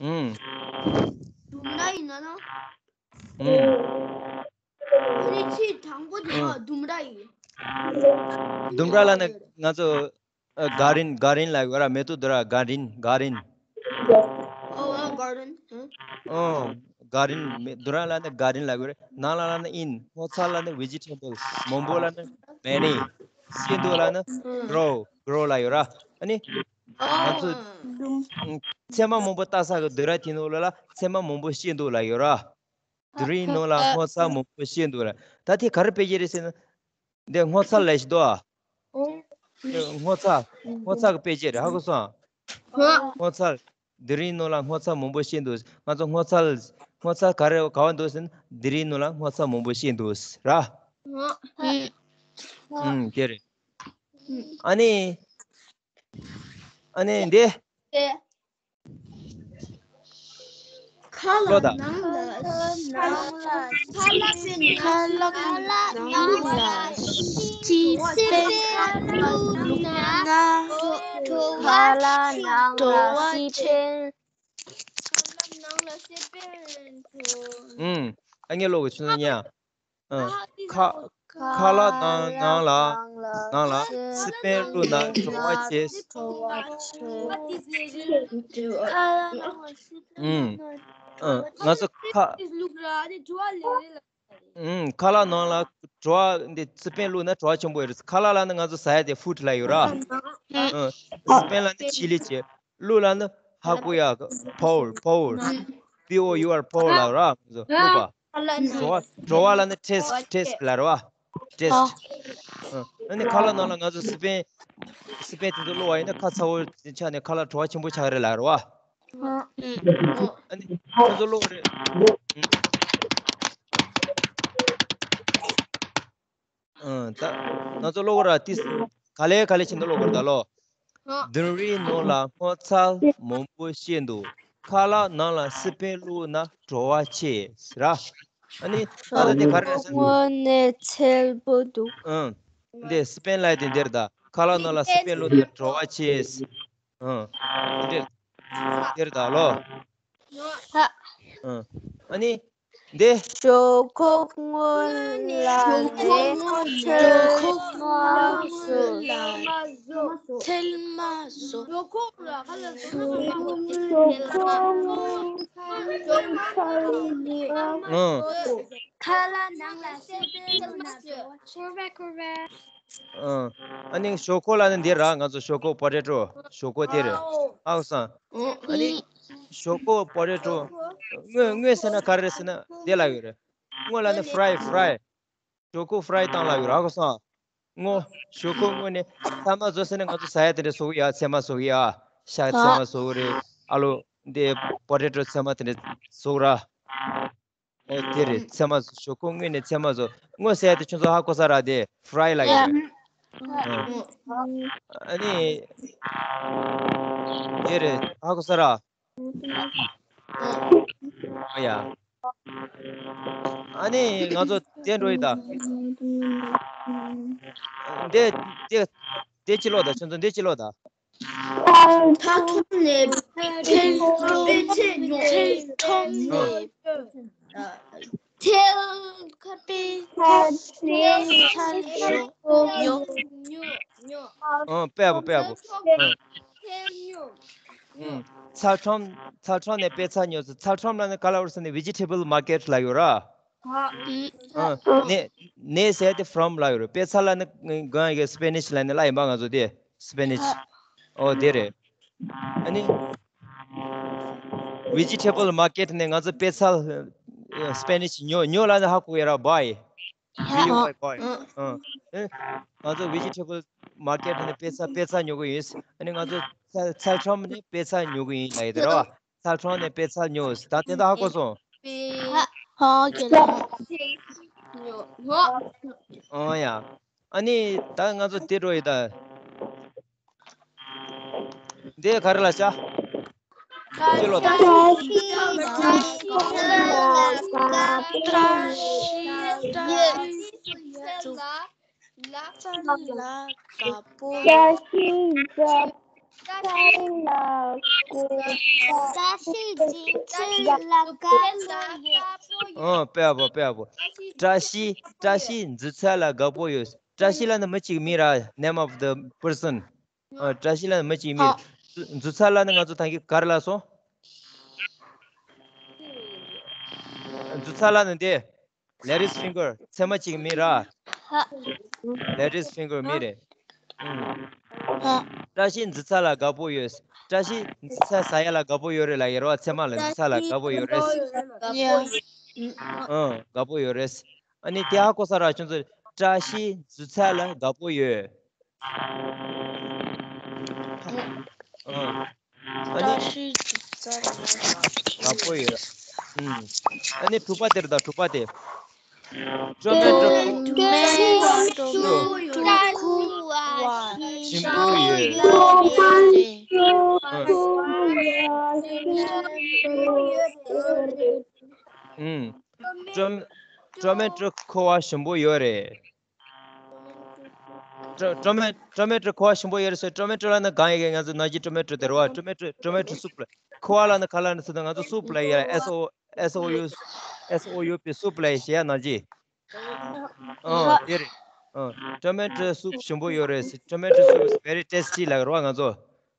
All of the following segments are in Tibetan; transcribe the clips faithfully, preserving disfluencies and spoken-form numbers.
ཨུམ། ལྡུམ་ར་ཡིན་ན་ན། ཨུམ། ཨ་ནི་ཚིག་དང་པོ་དེ་ལ་ལྡུམ་ར་ཡིན། ལྡུམ་ར་ལབ་ན་ང་ཚོ་ཨ་གར་ཌེན་གར་ཌེན་ལབ་ཡོད་ར། མེ་ཏོག་འདི་ར་གར་ཌེན་གར་ཌེན། ཨོ་ཨ་གར་ཌེན། ཧུམ། ཨོ་གར་ཌེན་མེ་ལྡུམ་ར་ལབ་ན་གར་ཌེན་ལབ་ཡོད་ར། ནང་ལ་ལབ་ན་ཨིན། སྔོ་ཚལ་ལབ་ན་ཝེ་ཇི་ཊེ་བལ། མང་པོ་ལབ་ན་མེ་ནི། སྐྱེ་འདུག་ལབ་ན་གྷོ་རོ་གྷོ་རོ་ལབ་ཡོད་ར། ཨ་ནི་ང་ཚོ་ཨུམ་ཚལ་མ་མང་པོ་བཏབ་ས་གི་འདི་ར་དེ་ནང་ལོགས་ལ་ཚལ་མ་མང་པོ་སྐྱེ་འདུག་ལབ་ཡོད་ར། དེ་རིང་ནང་ལ་སྔོ་ཚལ་མང་པོ་སྐྱེ་འདུག་ལ། ད་དེ་ག་རེ་དཔེ་ཅིག་རེད་ཟེར་ན། འདི་སྔོ་ཚལ་ལབ་ཤི་འདུག་ཨ། འདི་སྔོ་ཚལ། སྔོ་ཚལ་གི་དཔེ་ཅིག་རེད། ཧ་གོ་སོང་ཨ། སྔོ་ཚལ། དེ་རིང་ནང་ལ་སྔོ་ཚལ་མང་པོ་སྐྱེ་འདུག་ང་ཚོ་སྔོ་ཚལ། སྔོ་ཚལ་ག་རེ་ག་བ་འདུག་ཟེར་ན། དེ་རིང་ནང་ལ་སྔོ་ཚལ་མང་པོ་སྐྱེ་འདུག་ར། ཨུམ། དེ་རེད། ཨ་ནི། ཨ་ནི་འདི། ཁ་ལག་ནང་ལ་ཁ་ལག་ནང་ལ་སི་པན་བླུགས་ན། ཁ་ལག་ནང་ལ་སི་པན། ཁ་ལག་ནང་ལ་སི་པན་བླུགས། ཨུམ། ཨ་ངས་ཀློག་གི་ཆུ་ཚོད་ཉལ། ཨ། ཁ་ཁ་ལག་ནང་ནང་ལ་ནང་ལ་སི་པན་བླུགས་ན་བྲོ་བ་བྱེད། ཨུམ། ཨ། ང་ཚོ་ཁ་ཨུམ། ཁ་ལག་ནང་ལ་བྲོ་བ་འདི་སི་པན་བླུགས་ན་བྲོ་བ་ཆེན་པོ་ཡོད་རེད། ཁ་ལག་ལབ་ན་ང་ཚོ་ཟ་ཡ་དེ་ཧྥུཌ་ལབ་ཡོད་ར། ཨ། སི་པན་ལབ་ན་ཆི་ལི་བྱེད། བླུགས་ལབ་ན་ཧ་གོ་ཡ། པོར་པོར། P O U R པོར་ལབ་ར། ང་ཚོ་བླུགས་པ། བྲོ་བ་བྲོ་བ་ལབ་ན་ཊེ་སི་ཊེ་སི་ལབ་ར་བ། ཊེ་སི་ཊི། ཨ་ནི་ཁ་ལག་ནང་ལ་ང་ཚོ་སི་པན་སི་པན་དེ་ཚོ་བླུགས་པ་ཡིན་ན་ཁ་ཚ་བོ་ཆགས་ནས་ཁ་ལག་བྲོ་བ་ཆེན་པོ་ཆགས་རེད་ལབ་ར་བ། ཨ་ནི་ཁོ་ཚོ་བླུགས་རེད། ཨ། ད་ང་ཚོ་ཀློག་ར་ཏིས། ག་ལེ་ག་ལེ་བྱས་ནས་ཀློག་དགོས་རེད་ད་ལོ། ལྡུམ་རའི་ནང་ལ་སྔོ་ཚལ་མང་པོ་སྐྱེས་འདུག་ཁ་ལག་ནང་ལ་སི་པན་བླུགས་ན་བྲོ་བ་ཆེ་ཟེར་ར། ཨ་ནི་ད་ལྟ་དེ་ག་རེ་རེད་ཟེར་ན། སྔོ་ནས་ཚལ་པོ་འདུག་ཨང་། འདི་སི་པན་ལབ་དེ་འདིར་ད། ཁ་ལག་ནང་ལ་སི་པན་བླུགས་ན་བྲོ་བ་ཆེ། ཨང་། འདིར། འདིར་ད་ལོ། ཨང་། ཨ་ནི། འདི། ཞོག་ཁོག་སྔོན་ལ་ནས་ཚལ་མ་བཟོ། ཚལ་མ་བཟོ། ཞོག་ཁོག་ལ་ཁ་ལ་ཞོག་ཁོག་སྔོན་ལ་ཚལ་མ་བཟོ། ཨང་། ཁ་ལག་ནང་ལ་སི་པན་བླུགས་ན་བཟོ། Correct, correct. ཨང་། ཨ་ནི་ཞོག་ཁོག་ལབ་ན་འདི་ར། ང་ཚོ་ཞོག་ཁོག་པོ་ཊེ་ཊོ། ཞོག་ཁོག་དེ་རེད། ཨ་ཁུ་སང་། ཨ་ནི་ཞོག་ཁོག་པོ་ཊེ་ཊོ། སྔོ་སྔོ་ཟེར་ན་ག་རེ་ཟེར་ན་འདི་ལབ་ཡོད་རེད། སྔོ་ལབ་ན་ཧྥི་རའི་ཧྥི་རའི། ཞོག་ཁོག་ཧྥི་རའི་བཏང་ལབ་ཡོད་རེད། ཨ་ཁུ་སང་། སྔོ། ཞོག་ཁོག་སྔོ་ནས་ཚལ་མ་བཟོ་ཟེར་ན་ང་ཚོ་ཟ་ཡ་དེ་འདྲ་བཟོ་གི་ཡ། ཚལ་མ་བཟོ་གི་ཡ། ཤ་ཚལ་མ་བཟོ་གི་རེད། ཨ་ལོ། འདི་པོ་ཊེ་ཊོ་ཚལ་མ་དེ་འདྲ་བཟོ་གི་ར། ཨོ་དེ་རེད། ཚལ་མ་ཞོག་ཁོག་སྔོན་ནས་ཚལ་མ་བཟོ། སྔོ་ཟེར་ཡ་དེ་ཁྱོད་ཚོ་ཧ་གོ་ས་ར། དེ་ཧྥི་རའི་ལབ་ཡོད་རེད། ཨ་ནི་དེ་རེད། ཧ་གོ་ས་ར། ཨ་ཡ། ཨ་ནི་ང་ཚོ་དེ་འགྲོ་ཡི་ད། དེ་དེ་དེ་ཅི་ལོ་ད། ཁྱོད་ཚོ་འདི་ཅི་ལོ་ད། ཐལ་ཁྲོམ་ནས་ཐལ་ཁྲོམ་ནས་ཐལ་ཁྲོམ་ནས་ཐལ་ཁ་པེ་ཐལ་ཁྲོམ་ཉོ་ཉོ། ཨང་། དཔེ་ཡག་པོ། དཔེ་ཡག་པོ། ཨང་། ཨང་། ཚལ་ཁྲོམ་ཚལ་ཁྲོམ་ནས་དཔེ་ཚལ་ཉོ་ཟེར། ཚལ་ཁྲོམ་ལབ་ན་ག་ལབ་རེད་ཟེར་ན་vegetable market ལབ་ཡོད་ར། ཨང་། ནས་ནས་ཟེར་དེ་ཕྲོམ་ལབ་ཡོད་རེད། དཔེ་ཚལ་ལབ་ན་གང་ཡིན་གྱི་སི་པེ་ནིཤ་ལབ་ནས་ལབ་ཡིན་པ། ང་ཚོ་དེ་སི་པེ་ནིཤ། ཨོ་དེ་རེད། ཨ་ནི་vegetable market ནས་ང་ཚོ་དཔེ་ཚལ་སི་པེ་ནིཤ་ཉོ། ཉོ་ལབ་ན་ཧ་གོ་ཡ་ར། བྷའི། Do you buy? བྷའི། ཨང་། ཨེ། ང་ཚོ་vegetable market ནས་དཔེ་ཚལ་དཔེ་ཚལ་ཉོ་གི་ཡིན། ཨ་ནི་ང་ཚོ་ཚལ་ཚལ་ཁྲོམ་ནས་དཔེ་ཚལ་ཉོ་གི་ཡིན་ལབ་ཡ་དེ་རེད་བ། ཚལ་ཁྲོམ་ནས་དཔེ་ཚལ་ཉོ། ད་དེ་འདྲ་ཧ་གོ་སོང་། ཧ་ཧ་གོ་ལ། ཨོ་ཡ། ཨ་ནི་ད་ང་ཚོ་དེ་འགྲོ་ཡི་ད། འདི་ག་རེ་ལ་བྱ། ཅི་ལོ་ད། བཀྲ་ཤིས་བཀྲ་ཤིས་བཀྲ་ཤིས་ལ་དགའ་པོ། བཀྲ་ཤིས་བཀྲ་ཤིས་ལ་ བཀྲ་ཤིས་རྫུ་འཕྲུལ་ལ་དགའ་པོ་ཡོད། ཨོ་དཔེ་ཡག་པོ་དཔེ་ཡག་པོ། བཀྲ་ཤིས་བཀྲ་ཤིས་རྫུ་འཕྲུལ་ལ་དགའ་པོ་ཡོད། བཀྲ་ཤིས་ལབ་ན་མི་གཅིག་མིང་ར། name of the person. ཨོ་བཀྲ་ཤིས་ལབ་ན་མི་གཅིག་མིང་རེད། རྫུ་འཕྲུལ་ལབ་ན་ང་ཚོ་ད་གིན་ག་རེ་ལབ་སོང་། རྫུ་འཕྲུལ་ལབ་ན་དེ། Lady's finger མཚན་མ་གཅིག་མིང་ར། Lady's finger མིང་རེད། ཨུམ། བཀྲ་ཤིས་རྫུ་འཕྲུལ་ལ་དགའ་པོ་ཡོད། བཀྲ་ཤིས་རྫུ་འཕྲུལ་ཟ་ཡ་ལ་དགའ་པོ་ཡོད་རེད་ལབ་ཡོད་རེད་བ། མཚན་མ་ལ་རྫུ་འཕྲུལ་ལ་དགའ་པོ་ཡོད་རེད། ཡ། ཨང་དགའ་པོ་ཡོད་རེད། ཨ་ནི་དེ་ཧ་གོ་ས་ར་ཁྱོད་ཚོ། བཀྲ་ཤིས་རྫུ་འཕྲུལ་ལ་དགའ་པོ་ཡོད། ཨང་། ཨ་ནི། བཀྲ་ཤིས་རྫུ་འཕྲུལ་ལ་དགའ་པོ་ཡོད། ཨུམ། ཨ་ནི་དྲུག་པ་དེ་རེད་ད་དྲུག་པ་དེ། སྤྲོ་མོས་སྤྲོ་ཁུ། སྤྲོ་མོས་སྤྲོ་ཁུ་བ་ཞིམ་པོ་ཡོད། ཨུམ། སྤྲོ་སྤྲོ་མོས་སྤྲོ་ཁུ་བ་ཞིམ་པོ་ཡོད་རེད། སྤྲོ་སྤྲོ་མོས་སྤྲོ་མོས་སྤྲོ་ཁུ་བ་ཞིམ་པོ་ཡོད་རེད་ཟེར། སྤྲོ་མོས་སྤྲོ་ལབ་ན་གང་ཡིན་གྱི། ང་ཚོ་ནང་གི་སྤྲོ་མོས་སྤྲོ་དེ་རེད་བ། སྤྲོ་མོས་སྤྲོ་སྤྲོ་མོས་སྤྲོ་སུབ་ལ། ཁུ་བ་ལབ་ན་ག་ལབ་ན་ཟེར་ན་ང་ཚོ་སུབ་ལབ་ཡ། S O S O U S O U P སུབ་ལབ་ཡ་ཞེས་ཡ་ནང་གི། ཨོ་དེ་རེད། ཨོ་སྤྲོ་མོས་སྤྲོ་སུབ་ཞིམ་པོ་ཡོད་རེད། སྤྲོ་མོས་སྤྲོ་སུབ is very tasty ལབ་རེད་བ་ང་ཚོ།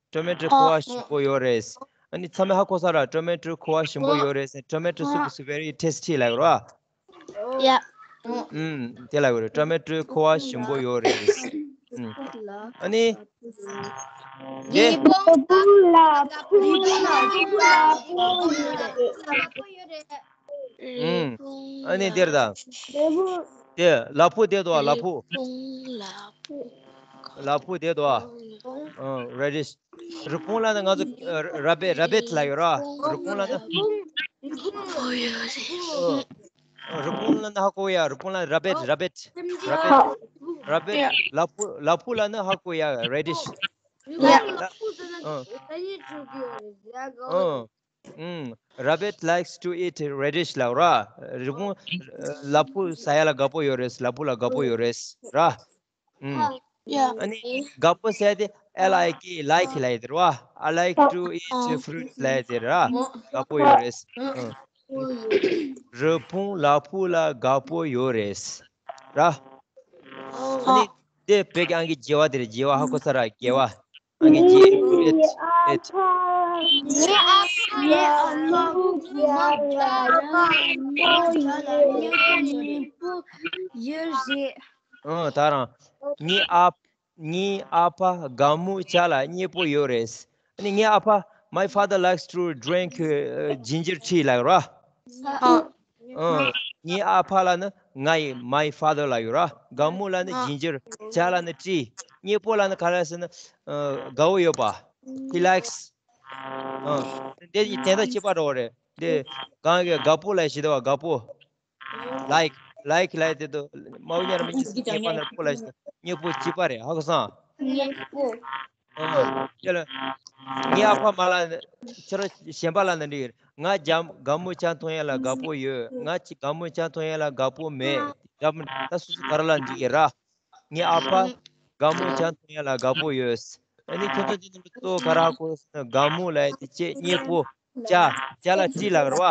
སྤྲོ་མོས་སྤྲོ་ཁུ་བ་ཞིམ་པོ་ཡོད་རེད། ཨ་ནི་ཚང་མས་ཧ་གོ་ས་ར། སྤྲོ་མོས་སྤྲོ་ཁུ་བ་ཞིམ་པོ་ཡོད་རེད། སྤྲོ་མོས་སྤྲོ་སུབ is very tasty ལབ་རེད་བ། ཡ། ཨུམ། དེ་ལ་གོ་རེད། སྤྲོ་མོས་སྤྲོ་ཁུ་བ་ཞིམ་པོ་ཡོད་རེད། ཨུམ། ཨ་ནི། དེ། རི་བོང་ལ་ཕུ་ལ་ཕུ་ལ་ཕུ་ལ་ཕུ་ཡོད་རེད། ཨུམ། ཨ་ནི་དེར་ད། རི་བོང་། དེ་ལ་ཕུ་དེ་དོ་ལ་ཕུ། རི་བོང་ལ་ཕུ། ལ་ཕུ་དེ་དོ། ཨ་radish། རི་བོང་ལ་ནི་ང་ཚོ་ར་བེ་ར་བེ་ཊི་ལབ་ཡོད་ར། རི་བོང་ལ་ནི། ཨོ། རི་བོང་ལབ་ན་ཧ་གོ་ཡ། རི་བོང་ལབ་ན་rabbit rabbit rabbit rabbit ལ་ཕུ་ལ་ཕུ་ལབ་ན་ཧ་གོ་ཡ། radish ལ་ཨ་ཨ་rabbit likes to eat radish ལབ་ར། རི་བོང་ལ་ཕུ་ཟ་ཡ་ལ་དགའ་པོ་ཡོད་རེད། ལ་ཕུ་ལ་དགའ་པོ་ཡོད་རེད་ར། ཨུམ། ཡ། ཨ་ནི་དགའ་པོ་ཟེར་དེ་L I K like ལབ་ཡ་དེ་རེད་བ། I like to eat fruits ལབ་ཡ་དེ་ར། དགའ་པོ་ཡོད་རེད། ཨུམ། རི་བོང་ལ་ཕུ་ལ་དགའ་པོ་ཡོད་རེད་ར། ཨ་ནི་དེ་བོད་ཀྱི་ཨང་ཀི་བརྗེ་བ་དེ་རེད། བརྗེ་བ་ཧ་གོ་ས་ར། བརྗེ་བ། ཨང་ཀི་བརྗེ་it it ངའི་ཨ་ཕ་ངའི་ཨ་ཕ་ངའི་ཨ་མ་ངའི་ཨ་ཕ་ངའི་ཨ་ཕ་ངའི་ཨ་ཕ་ཡོད་རེད། ཨང་ད་རང་། ངའི་ཨ་ངའི་ཨ་ཕ་དགའ་མོ་ཅག་ལ་མཉེས་པོ་ཡོད་རེད། ཨ་ནི་ངའི་ཨ་ཕ། My father likes to drink uh, ginger tea ལབ་ར། ཨང་། ངའི་ཨ་ཕ་ལབ་ན་ང་ཡི་my father ལབ་ཡོད་ར། དགའ་མོ་ལབ་ན་ginger ཅག་ལབ་ན་tea མཉེས་པོ་ལབ་ན་ག་རེ་ཟེར་ན། དགའ་བོ་ཡོད་པ། He likes ཨང་། དེ་ཡི་དོན་དག་གཅིག་པ་འདྲ་བོ་རེད། དེ་གང་གི་དགའ་པོ་ལབ་ཤེས་དོ་བ། དགའ་པོ། like like like དེ་དོ། མ་འོ་ཉར་མི་གཉིས་སུ་ཁྱད་པར་ན་པོ་ལ་ཞིག་མཉེས་པོ་གཅིག་པ་རེད། ཧ་གོ་སོང་། མཉེས་པོ། ཨ། དེ་ལ། ངའི་ཨ་ཕ་མ་ལ་ཁྱོད་རང་གཞན་པ་ལ་ན་འགྲིག་གི་རེད། ང་རྒྱ་དགའ་མོ་ཆང་འཐུང་ཡ་ལ་དགའ་པོ་ཡོད། ང་ཅི་དགའ་མོ་ཆང་འཐུང་ཡ་ལ་དགའ་པོ་མེད། རྒྱ་མོ་ད་སུ་སུ་ག་ར་ལ་འགྲིག་གི་ར། ངའི་ཨ་ཕ་དགའ་མོ་ཆང་འཐུང་ཡ་ལ་དགའ་པོ་ཡོད། ཨ་ནི་ཁྱོད་ཚོ་འདི་ནང་གཙོ་བོ་ག་ར་གོ་ཟེར་ན་དགའ་མོ་ལ་ཡ་དེ་ཅེ་མཉེས་པོ་ཅ་ཅ་ལ་ཏི་ལ་ག་ར་བ།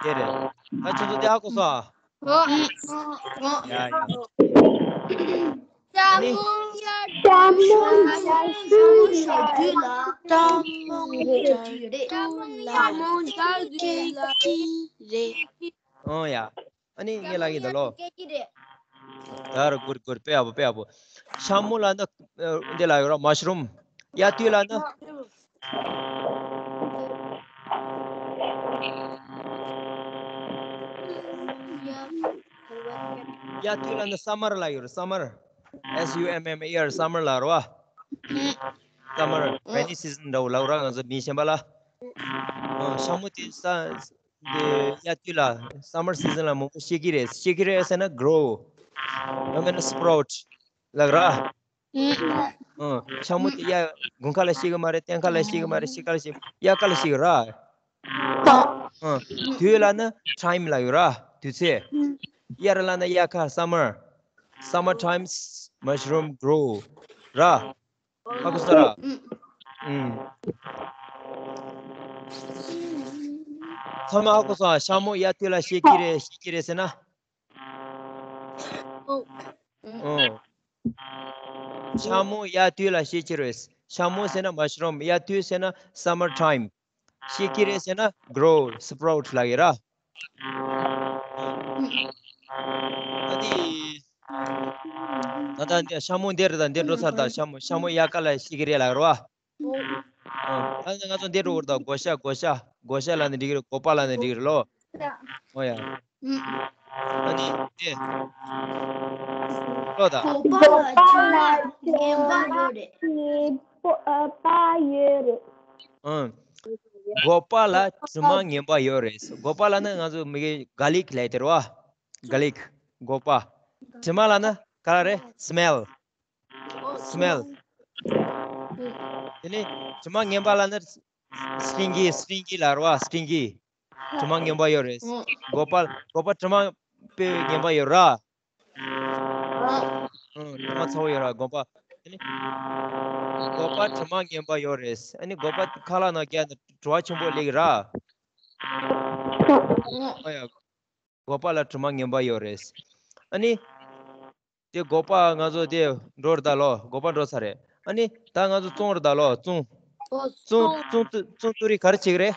དེ་རེད། ད་ཁྱོད་ཚོ་དེ་ཧ་གོ་སོང་ཨ། ཡ་ཡ། ཨ་ནི། ཨོ་ཡ། ཨ་ནི་ངས་ལབ་ཀྱི་འདུག་ལོ། ད་རུ་གུར་གུར་དཔེ་ཡག་པོ་དཔེ་ཡག་པོ། ཤ་མུ་ལབ་ན་འདི་ལ་ཡོད་ར། མ་ཤ་རུམ། གཡག་དུས་ལབ་ན། གཡག་དུས་ལབ་ན་སམ་མར་ལ་ཡོད་ར། སམ་མར། S U M M E R summer ལ་ར་བ། སམ་མར་rainy season འདྲ་བོ་ལབ་ར། ང་ཚོ་མི་གཞན་པ་ལ། ཤ་མུ་དེ་ས། འདི་གཡག་དུས་ལ་summer season ལ་མང་པོ་སྐྱེ་གི་རེད། སྐྱེ་གི་རེད་ཟེར་ན་grow། ཡང་མིན་ན་sprout ལབ་ར། ཨང་། ཤ་མུ་དེ་གཡག་དགུན་ཁ་ལ་སྐྱེ་གི་མ་རེད། སྟོན་ཁ་ལ་སྐྱེ་གི་མ་རེད། ཕྱི་ཁ་ལ་སྐྱེ། དབྱར་ཁ་ལ་སྐྱེ་གི་ར། ཨང་། དུས་ལབ་ན་time ལབ་ཡོད་ར། དུས་ཚོད། དབྱར་ལབ་ན་དབྱར་ཁ་summer། Summer times mushroom grow ར། ཧ་གོ་སོང་ར། ཨུམ། ཚང་མ་ཧ་གོ་སོང་། ཤ་མོ་གཡའ་དུས་ལ་ཤེས་ཀྱི་རེད། ཤེས་ཀྱི་རེད་ཟེར་ན། ཨོ། ཤ་མོ་གཡའ་དུས་ལ་ཤེས་ཀྱི་རེད། ཤ་མོ་ཟེར་ན་mushroom། གཡའ་དུས་ཟེར་ན་summer time། ཤེས་ཀྱི་རེད་ཟེར་ན་grow, sprout ལབ་ཀྱི་ར། ཨ་ནི། ད་ལྟ་འདི་ཤ་མོ་འདི་རེད། ད་འདི་འགྲོ་ཚར། ད་ཤ་མོ། ཤ་མོ་གཡའ་ག་ལ་ཤེས་ཀྱི་རེད་ལབ་ར་བ། ཨ་ནི་ང་ཚོ་འདི་འགྲོ་གི་རེད། ད་བགོ་བཤའ། བགོ་བཤའ། བགོ་བཤའ་ལབ་ན་འགྲིག་གི་རེད། བགོ་པ་ལབ་ན་འགྲིག་གི་རེད་ལོ། ཨོ་ཡ། ཨ་ནི་དེ། ལོ་ད། བགོ་པ་ལ་དྲི་མ་ངན་པ་ཡོད་རེད། ཨང་། བགོ་པ་ལ་དྲི་མ་ངན་པ་ཡོད་རེད། བགོ་པ་ལབ་ན་ང་ཚོ་མི་གི་garlic ལབ་དེ་རེད་བ། garlic། བགོ་པ། དྲི་མ་ལབ་ན་ག་རེ་རེད། smell། smell། དེ་ནས་དྲི་མ་ངན་པ་ལབ་ན་stinky། stinky ལབ་རེད་བ། stinky། དྲི་མ་ངན་པ་ཡོད་རེད། བགོ་པ། བགོ་པ་དྲི་མ་དཔེ་ངན་པ་ཡོད་ར། ཨང་། དྲི་མ་ཚ་པོ་ཡོད་ར། བགོ་པ། ཨ་ནི། བགོ་པ་དྲི་མ་ངན་པ་ཡོད་རེད། ཨ་ནི་བགོ་པ་ཁ་ལག་ནང་བརྒྱབ་ན་དྲི་བ་ཆེན་པོ་སླེབས་ཀྱི་ར། ཨོ་ཡ། བགོ་པ་ལ་དྲི་མ་ངན་པ་ཡོད་རེད། ཨ་ནི། དེ་བགོ་པ་ང་ཚོ་དེ་འགྲོ་རེད་ད་ལོ། བགོ་པ་འགྲོ་ཚར་རེད། ཨ་ནི་ད་ང་ཚོ་བཙོང་རེད་ད་ལོ། བཙོང་། ཨོ། བཙོང་། བཙོང་། བཙོང་དུས། བཙོང་དུས་རིགས་ག་རེ་བྱེད་ཀྱི་རེད།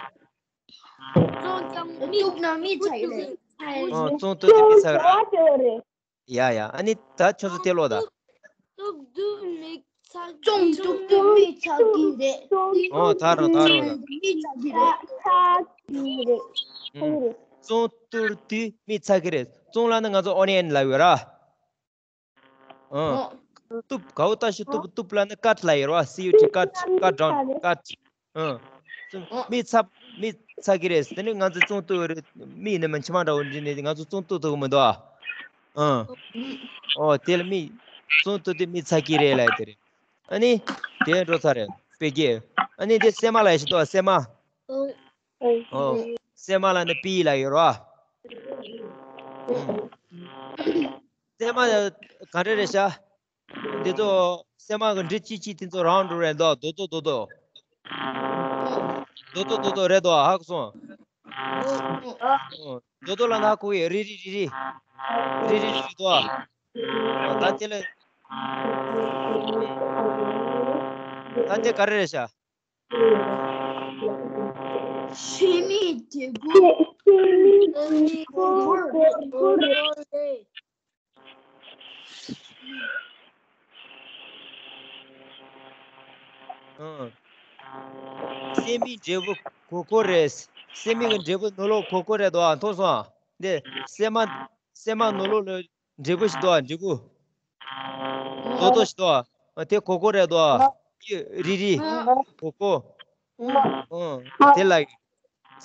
བཙོང་ཀྱང་མི་གཏུབ་ན་མི་ཚ་ཡི་རེད། ཨོ། བཙོང་དུས་དེ་མི་ཚ་གི་རེད། ཡ་ཡ། ཨ་ནི་ད་ཁྱོད་ཚོ་དེ་ལོ་ད། བཙོང་དུས་མི་ཚ། བཙོང་དུས་མི་ཚ་གི་རེད། ཨོ། ད་རུང་ད་རུང་ད། མི་ཚ་གི་རེད། ཚ་གི་རེད། ཨུམ། བཙོང་དུས་དུས་མི་ཚ་གི་རེད། བཙོང་ལབ་ན་ང་ཚོ་onion ལབ་ཡོད་ར། ཨང་། ཨོ། གཏུབ། གའུ་ཏ་ཤི་གཏུབ། གཏུབ་ལབ་ན་cut ལབ་ཡོད་ར། C U T cut། cut down cut། ཨང་། མི་ཚ། མི་ཚ་གི་རེད། དེ་ནི་ང་ཚོ་བཙོང་དུས་རེད། མི་ནི་མི་མཆི་མ་འདྲ་བོ་འདྲི་ནས་ང་ཚོ་བཙོང་དུས་དུས་མི་འདུག་ཨ། ཨང་། ཨོ། དེ་ལ་མི་བཙོང་དུས་དེ་མི་ཚ་གི་རེད་ལབ་དེ་རེད། ཨ་ནི་དེ་འགྲོ་ཚར་རེད། དཔེ་རྒྱས། ཨ་ནི་དེ་སྲན་མ་ལབ་ཡ་ཞིག་འདུག་ཨ། སྲན་མ། ཨོ། སྲན་མ་ལབ་ན་པི་ལབ་ཡོད་ར། སྲན་མ་ག་འདྲ་རེད་ཤག་འདི་ཚོ་སྲན་མ་གི་འབྲི་གཅིག་གཅིག་དེ་ཚོ་རའུན་ཌི་རེད་འདུག་རྡོག་རྡོག་རྡོག་རྡོག་རྡོག་རྡོག་རྡོག་རེད་འདུག་ཧ་གོ་སོང་། རྡོག་རྡོག་ལབ་ན་ཧ་གོ་གི། རིལ་རིལ་རིལ་རིལ། རིལ་རིལ་རིལ་རིལ་འདུག་ད་དེ་ལ། ད་དེ་ག་རེ་རེད་ཤག་སྲན་མའི་འབྲས་བུ། སྲན་མའི་འབྲས་བུ་གོར་གོར་རེད། ཨང་། སྲན་མའི་འབྲས་བུ་གོར་གོར་རེད། སྲན་མའི་གི་འབྲས་བུ་ནོར་ལོག་གོར་གོར་རེད་འདུག་ཨ། མཐོང་སོང་ཨ། འདི་སྲན་མ། སྲན་མ་ནོར་ལོག་ལ་འབྲས་བུ་ཞིག་འདུག་ཨ། འབྲས་བུ། རྡོག་རྡོག་ཞིག་འདུག་ཨ། དེ་གོར་གོར་རེད་འདུག་ཨ། རིལ་རིལ། གོར་གོར། ཨང་། དེ་ལ་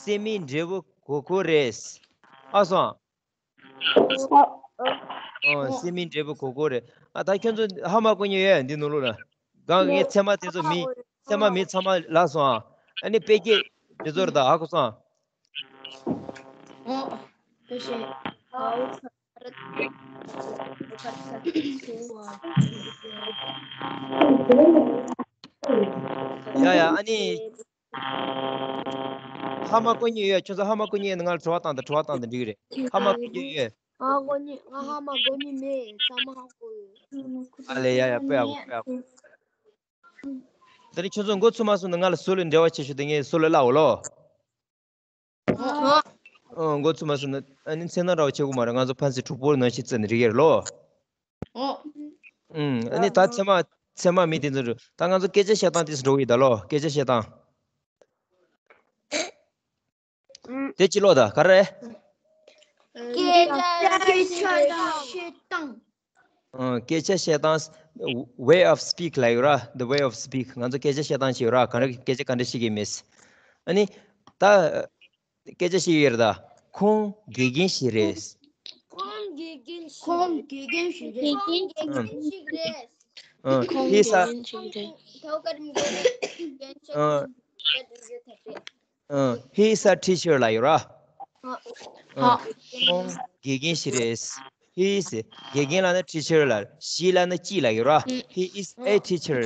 སྲན་མའི་འབྲས་བུ་གོར་གོར་རེད། ཨ་སོང་། ཨོ། སྲན་མའི་འབྲས་བུ་གོར་གོར་རེད། ཨ། ད་ཁྱོད་ཚོ་ཧ་མ་གོ་མཁན་ཡོད་ཡ། འདི་ནོར་ལོག་ལ། གང་ངའི་ཚད་མ་དེ་ཚོ་མི། ཚད་མ་མི་ཚང་མ་ལགས་སོང་ཨ། ཨ་ནི་དཔེ་སྐྱེལ་འདི་ཚོ་རེད་ད། ཧ་གོ་སོང་ཨ། ཨོ། དེ་བཞིན། ཡ་ཡ། ཨ་ནི། ཧ་མ་གོ་མཁན་ཡོད། ཁྱོད་ཚོ་ཧ་མ་གོ་མཁན་ཡོད་ན་ང་ལ་དྲི་བ་བཏང་དང་། དྲི་བ་བཏང་དང་འགྲིག་གི་རེད། ཧ་མ་གོ་མཁན་ཡོད། ང་གོ་མཁན། ང་ཧ་མ་གོ་མཁན་མེད། ཚང་མ་ཧ་གོ་ཡོད། ཨ་ལེ། ཡ་ཡ། དཔེ་ཡག་པོ། དཔེ་ཡག་པོ། དེ་ནས་ཁྱོད་ཚོ་མགོ་ཚོས་མ་ཚོས་ན་ང་ལ་ཟུར་ལ་འབྲེལ་བ་བྱེད་ཤོག་དེ་ངས་ཟུར་ལ་ལབ་འོ་ལོ། ཨོ། མགོ་ཚོས་མ་ཚོས་ན་ཨ་ནི་མཚན་ནང་འདྲ་བ་བྱེད་དགོས་མ་རེད། ང་ཚོ་ཕན་ཚུན་གྲོགས་པོ་ནང་བཞིན་བརྩི་ནས་འགྲིག་གི་རེད་ལོ། ཨོ། ཨུམ། ཨ་ནི་ད་ཚད་མ། ཚད་མ་མི་དེ་ཚོ་རེད། ད་ང་ཚོ་སྐད་ཆ་བཤད་སྟངས་དེ་ཚོ་འགྲོ་གི་ཡིན་ད་ལོ། སྐད་ཆ་བཤད་སྟངས། ཨུམ། དེ་ཅི་ལོ་ད་ག་རེ། སྐད་ཆ་བཤད་སྟངས། ཨ། སྐད་ཆ་བཤད་སྟངས། Way of speak ལབ་ཡོད་ར། The way of speak. ང་ཚོ་སྐད་ཆ་བཤད་སྟངས་ཤིག་ཡོད་ར། ག་རེ། སྐད་ཆ་ག་འདྲ་བཤད་ཀྱི་མེད། ཨ་ནི་ད་སྐད་ཆ་ཞིག་ཡོད་རེད་ད། ཁོང་དགེ་རྒན་ཞིག་རེད། ཁོང་དགེ་རྒན་ཞིག་ཁོང་རེད། དགེ་རྒན་ཞིག་རེད། ཁོང་དགེ་རྒན་ཞིག་རེད། ཨ། ཁོང་དགེ་རྒན་ཞིག་རེད། ཨ། He is a teacher ལབ་ཡོད་ར། ཨ། ཁོང་དགེ་རྒན་ཞིག་རེད། He is དགེ་རྒན་ལབ་ན་teacher ལབ། She ལབ་ན་ཅི་ལབ་ཡོད་ར། He is a teacher.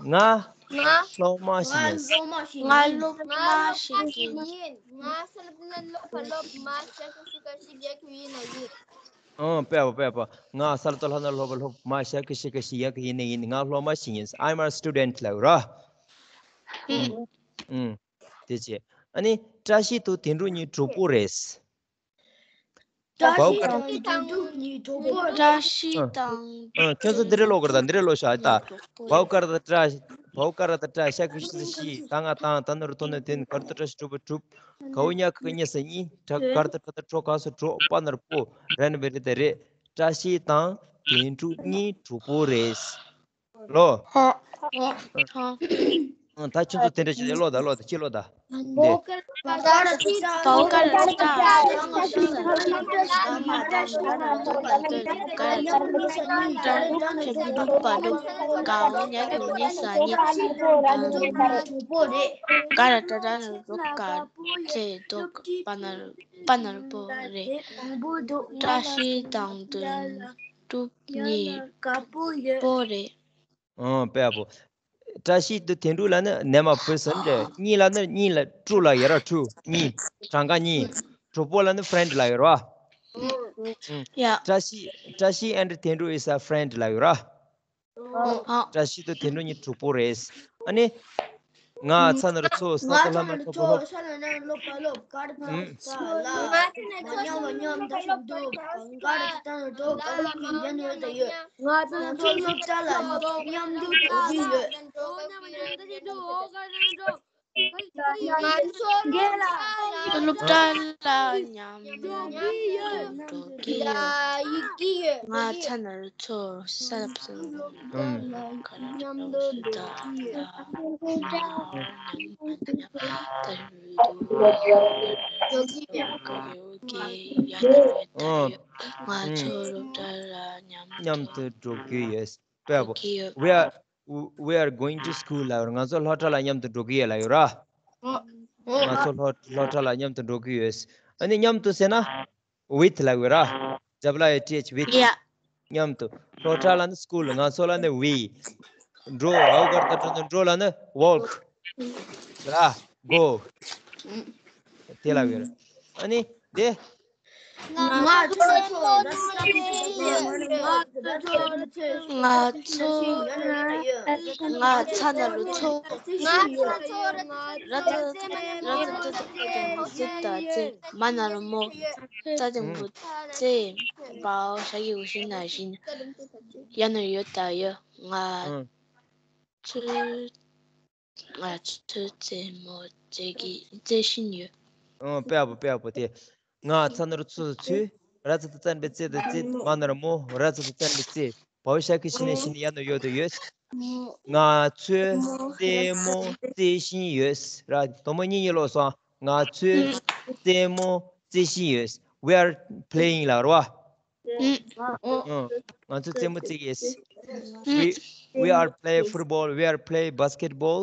ང་ ང་སློབ་མ་ཞིག་ཡིན། སློབ་མ་ཞིག་ང་ཡིན། སློབ་མ་ཞིག་ཡིན། ང་སློབ་ན་སློབ་པ་སློབ་མ་ཞིག་ཞིག་ཞིག་ཞིག་ཡིན་ན་ཡིན། ཨང་། དཔེ་པོ་དཔེ་པོ། ང་གསར་དུ་ལྷག་ན་སློབ་པ་སློབ་མ་ཞིག་ཞིག་ཞིག་ཡག་ཡིན་ན་ཡིན། ང་སློབ་མ་ཞིག་ཡིན། I'm a student ལབ་ར། ཨང་། དེ་བྱས། ཨ་ནི་བཀྲ་ཤིས་དང་དོན་གྲུབ་གཉིས་གྲོགས་པོ་རེད། བཀྲ་ཤིས་དང་དོན་གྲུབ་གཉིས་གྲོགས་པོ་རེད། བཀྲ་ཤིས་དང་ཨ། ཁྱོད་ཚོ་འདི་རེ་ཀློག་གི་རེད་ད། འདི་རེ་ཀློག་ཤག་ད། བའོ་ཀར་ད་བཀྲ། བའོ་ཀར་ད་བཀྲ། ཤ་གི་ཤི་ད་ཤི། ད་ང་དང་། ད་ན་རོ་ཏོ་ན་དོན། གར་ད་བཀྲ་ཤིས་གྲུབ་པ་གྲུབ། གའོ་ཉ་གི་གཉིས་སུ་གཉིས། ད་གར་ད་གྲ་ད་གྲོ་ག་སུ་གྲོགས། པ་ན་རོ་པོ། ར་ན་བི་རི་ད་རེད། བཀྲ་ཤིས་དང་དོན་གྲུབ་གཉིས་གྲོགས་པོ་རེད། ལོ། ཧ། ཧ། ཨང་། ད་ཁྱོད་ཚོ་དེ་འདྲ་བྱས་ཏེ་ཀློག་ད། ཀློག་ད། ཅི་ཀློག་ད། འདི། བའོ་ཀར་ད་བཀྲ་ཤིས་དང་། བའོ་ཀར་ད་བཀྲ་ཤིས་དང་། ད་མ་ད་ད་ད་ད་ད་ད་ད་ད་ད་ད་ད་ད་ད་ད་ག་ཉ་གི་གཉིས་སུ་གཉིས། ག་ར་ཏ་ཏ་ན་རོ་ག་ཙེ་དོ། པ་ན་རོ་པ་ན་རོ་པོ་རེད། བཀྲ་ཤིས་དང་དོན་གྲུབ་གཉིས་པོ་རེད། ཨང་། དཔེ་པོ། བཀྲ་ཤིས་དང་དོན་གྲུབ་ལབ་ན་name of person རེད། གཉིས་ལབ་ན། གཉིས་ལབ། གྲུབ་ལབ་ཡོད་ར། གྲུབ། གཉིས། གྲངས་ཀ་གཉིས། གྲོགས་པོ་ལབ་ན་friend ལབ་ཡོད་ར། ཨང་། ཡ། བཀྲ་ཤིས། བཀྲ་ཤིས་and དོན་གྲུབ is a friend ལབ་ཡོད་ར། ཨང་། བཀྲ་ཤིས་དང་དོན་གྲུབ་གཉིས་གྲོགས་པོ་རེད། ཨ་ནི། ང་ཚ་ན་རོ་ཚོ། ས་ཏ་ལྷ་ན་སློབ་པ་སློབ། ཨང་། ང་ཚོ་སློབ་གྲྭ་ལ་མཉམ་དུ་འགྲོ་གི་ཡོད། ང་ཚོ་སློབ་གྲྭ་ལ་མཉམ་དུ་འགྲོ་གི་ཡོད། ང་ཚ་ན་རོ་ཚོ་ས་ལ་ཕུ། ཨང་། མཉམ་དུ་འགྲོ་གི་ཡོད། ང་ཚོ་སློབ་གྲྭ་ལ་མཉམ་དུ་འགྲོ་གི་ཡོད། དཔེ་པོ། We are, we are going to school ལབ་ཡོད་ར། ང་ཚོ་སློབ་གྲྭ་ལ་མཉམ་དུ་འགྲོ་གི་ཡོད་ལབ་ཡོད་ར། ང་ཚོ་སློབ་སློབ་གྲྭ་ལ་མཉམ་དུ་འགྲོ་གི་ཡོད། ཨ་ནི་མཉམ་དུ་ཟེར་ན་with ལབ་ཡོད་ར། W I T H with. Yeah. མཉམ་དུ། སློབ་གྲྭ་ལབ་ན་school། ང་ཚོ་ལབ་ན་we། འགྲོ། བའོ་ཀར་ད་འགྲོ་ན་འགྲོ་ལབ་ན་walk ར། go དེ་ལབ་ཡོད་ར། ཨ་ནི་དེ། ང་ཚོ་ང་ཚོ་ང་ཚ་ན་རོ་ཚོ། ང་ཚ་ཚོ་ར་ཚ་ཚ་ཚ་ཚ་ཚ་ཚ་ཚ་ཚ་མ་ན་རོ་མོ། ཙ་དེ་མོ་ཙེ། བའོ་ཞ་གི་འོ་ཤིན་ན་ཤིན། ཡ་ན་ཡོ་ད་ཡོ། ང་ཚོ། ང་ཚོས་རྩེད་མོ་རྩེ་གི་རྩེ་བཞིན་ཡོད། ཨང་། དཔེ་པོ་དཔེ་པོ་དེ། ང་ཚ་ན་རོ་ཚོ་ཚོས། ར་ཚ་ཚ་ཙན་པའི་རྩེ་དང་རྩེད། མ་ན་རོ་མོ། ར་ཚ་ཚ་ཙན་པའི་རྩེ། བའོ་ཞ་གི་ཤི་ན་ཤི་ན་ཡ་ན་ཡོ་དོ་ཡོད། ང་ཚོས་རྩེད་མོ་རྩེ་བཞིན་ཡོད་ར། དོ་མོ་གཉིས་གཉིས་ཀློག་སོང་། ང་ཚོས་རྩེད་མོ་རྩེ་བཞིན་ཡོད། We are playing ལབ་ར་བ། ཨང་། ང་ཚོ་རྩེད་མོ་རྩེ་གི་ཡོད། We, we are play football, we are play basketball,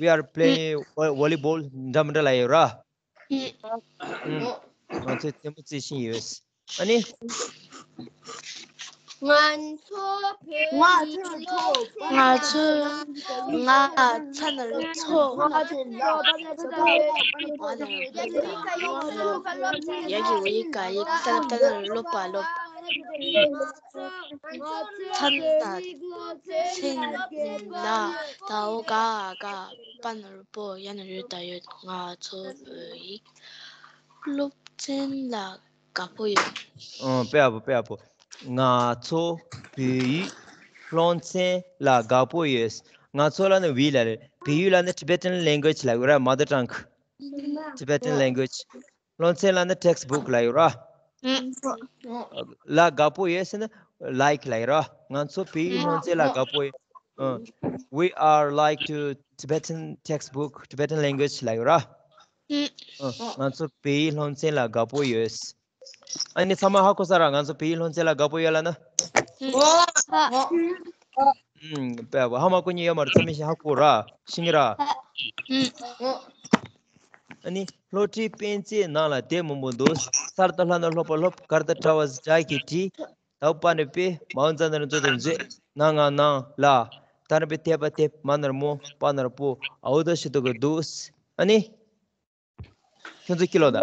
we are play vo- volleyball འདྲ་མི་འདྲ་ལབ་ཡོད་ར། ཨང་། ང་ཚོ་རྩེད་མོ་རྩེ་བཞིན་ཡོད། ཨ་ནི། ང་ཚོ་བོད་ཡིག་སློབ་ཚན། ང་ཚོ་ང་ཚ་ན་རོ་ཚོ། ང་ཚོ་ང་ཚོ་ཡ་གི་འོ་ཡིག་ག་ཡིག་ཏ་ཏ་ན་རོ་ལོ་པ་ལོ། ཚ་ན་ཚན་ལ་ད་འོ་ག་ག་པ་ན་རོ་པོ། ཡ་ན་ཡོ་ད་ཡོད། ང་ཚོ་བོད་ཡིག་སློབ་ཚན་ལ་དགའ་པོ་ཡོད། ཨང་། དཔེ་པོ་དཔེ་པོ། ང་ཚོ་བོད་ཡིག་སློབ་ཚན་ལ་དགའ་པོ་ཡོད། ང་ཚོ་ལབ་ན་we ལབ་རེད། བོད་ཡིག་ལབ་ན་Tibetan language ལབ་ཡོད་ར། Mother tongue. Tibetan language. སློབ་ཚན་ལབ་ན་textbook ལབ་ཡོད་ར། ལ་དགའ་པོ་ཡོད་ཟེར་ན་like ལབ་ཡོད་ར། ང་ཚོ་བོད་ཡིག་སློབ་ཚན་ལ་དགའ་པོ་ཡོད། ཨང་། We are like to Tibetan textbook, Tibetan language ལབ་ཡོད་ར། ཨང་། ང་ཚོ་བོད་ཡིག་སློབ་ཚན་ལ་དགའ་པོ་ཡོད། ཨ་ནི་ཚང་མ་ཧ་གོ་ས་ར། ང་ཚོ་བོད་ཡིག་སློབ་ཚན་ལ་དགའ་པོ་ཡོད་ལབ་ན། ཨང་། དཔེ་པོ་ཧ་མ་གོ་མཁན་ཡོད་མ་རེད། ཚང་མས་ཤེས་ཧ་གོ་ར། ཤེས་ཀྱི་ར། ཨང་། ཨ་ནི་སློབ་ཁྲིད་དཔེ་ཆའི་ནང་ལ་དེབ་མང་པོ་འདུག། སར་ད་ལྷ་ན་སློབ་པ་སློབ། གར་ད་ཁྲ་བ་ཇ་གི་གྲི། དའོ་པ་ན་དཔེ། མའོ་ཛ་ན་རོ་མཛོ་དང་མཛོད། ན་ང་ནང་ལ། ད་རེ་བའི་དེ་པ་དེ། མ་ན་རོ་མོ། པ་ན་རོ་པོ། འ་འོག་ཏོ་ཞབས་ཀྱུ་འདུག་ཨ་ནི། ཁྱོད་ཚོ་སྐྱིད་ལོ་ད།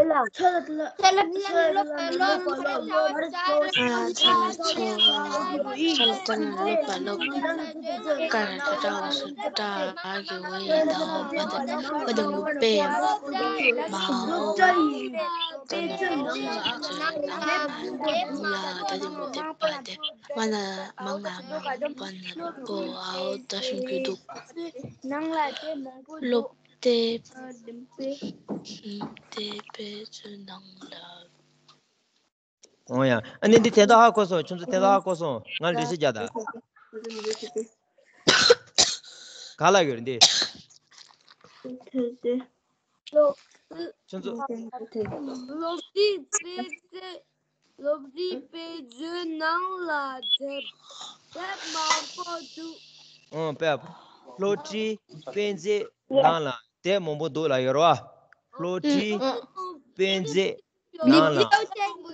མ་ན་མ་ང་མ་པ་ན་རོ་པོ། འ་འོག་ཏོ་ཞབས་ཀྱུ་འདུག་ནང་ལ་དེབ་མང་པོ་འདུག་དེབ། དེབ་དཔེ་མཛོད་ནང་ལ། ཨོ་ཡ། ཨ་ནི་འདི་དོན་དག་ཧ་གོ་སོང་། ཁྱོད་ཚོ་དོན་དག་ཧ་གོ་སོང་། ང་འགྲེལ་བཤད་རྒྱག་ད། ག་ལ་ཡོད་རེད་འདི། ཁྱོད་ཚོ། སློབ་ཁྲིད་དཔེ་མཛོད། སློབ་ཁྲིད་དཔེ་མཛོད་ནང་ལ་དེབ། དེབ་མང་པོ་འདུག་ཨང་། དཔེ། སློབ་ཁྲིད་དཔེ་མཛོད་ནང་ལ་དེབ་མང་པོ་འདུག་ལ་ཡོད་རེད་བ། སློབ་ཁྲིད་དཔེ་མཛོད་ནང་ལ་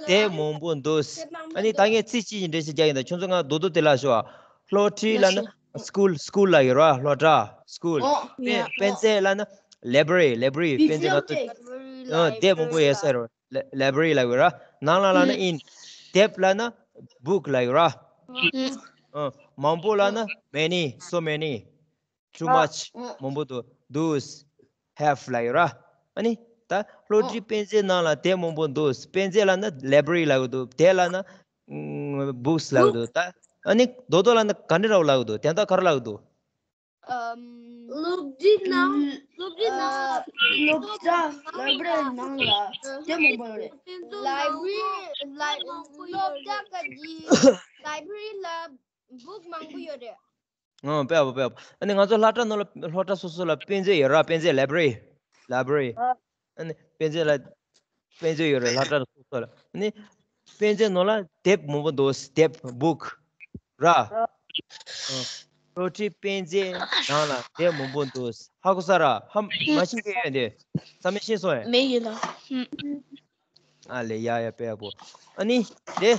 དེབ་མང་པོ་འདུག་ཨ་ནི་ད་ངས་ཚིག་གཅིག་གི་འགྲེལ་བཤད་རྒྱག་ཡིན་ད། ཁྱོད་ཚོ་ང་རྡོག་རྡོག་དེ་ལ་ཞུ་བ། སློབ་ཁྲིད་ལབ་ན་སི་ཀུལ། སི་ཀུལ་ལ་ཡོད་རེད་བ། སློབ་གྲྭ། སི་ཀུལ། དཔེ་དཔེ་མཛོད་ལབ་ན་ལའི་བྷ་རི། ལའི་བྷ་རི། དཔེ་མཛོད་ང་ཚོ། ཨ། དེབ་མང་པོ་ཡོད་ས་རེད། ལ་ལའི་བྷ་རི་ལབ་ཡོད་ར། ནང་ལ་ལབ་ན་ཨིན། དེབ་ལབ་ན་བུག་ལབ་ཡོད་ར། ཨ། མང་པོ་ལབ་ན་མེ་ནི། སོ་མེ་ནི། ཊུ་མཆ། མང་པོ་འདུག་དུས། ཧེབ་ལབ་ཡོད་ར། ཨ་ནི་ད་སློབ་ཁྲིད་དཔེ་མཛོད་ནང་ལ་དེབ་མང་པོ་འདུག་དཔེ་མཛོད་ལབ་ན་ལའི་བྷ་རི་ལབ་ཡོད་འདུག་དེབ་ལབ་ན་བུག་སི་ལབ་ཡོད་འདུག་ད་ཨ་ནི་རྡོག་རྡོག་ལབ་ན་ག་འདྲ་འདྲ་བོ་ལབ་ཡོད་འདུག་དོན་དག་ག་རེ་ལབ་ཡོད་འདུག་སློབ་ཁྲིད་ནང་། སློབ་ཁྲིད་ནང་། སློབ་གྲྭ། ལའི་བྷ་རི་ནང་ལ་དེབ་མང་པོ་ཡོད་རེད། ལའི་བྷ་རི། ལའི། སློབ་གྲྭ་ག་གི་ལའི་བྷ་རི་ལ་བུག་མང་པོ་ཡོད་རེད། ཨང་། དཔེ་ཡག་པོ། དཔེ་ཡག་པོ། ཨ་ནི་ང་ཚོ་སློབ་གྲྭ་ནང་ལ། སློབ་གྲྭ་སོ་སོ་ལ་དཔེ་མཛོད་ཡོད་ར། དཔེ་མཛོད། ལའི་བྷ་རི། ལའི་བྷ་རི། ཨ་ནི་དཔེ་མཛོད་ལ། དཔེ་མཛོད་ཡོད་རེད་སློབ་གྲྭ་སོ་སོ་ལ། ཨ་ནི་དཔེ་མཛོད་ནང་ལ་དེབ་མང་པོ་འདུག་དེབ། བུག་ར། ཨ། སློབ་ཁྲིད་དཔེ་མཛོད་ནང་ལ་དེབ་མང་པོ་འདུག་ཧ་གོ་ས་ར། ཧ། མ་ཤེས་མཁན་ཡོད་འདི། ཚང་མས་ཤེས་སོང་ངས། མེད་ཡོད་ལ། ཨ་ལེ། ཡ་ཡ། དཔེ་ཡག་པོ། ཨ་ནི་དེ།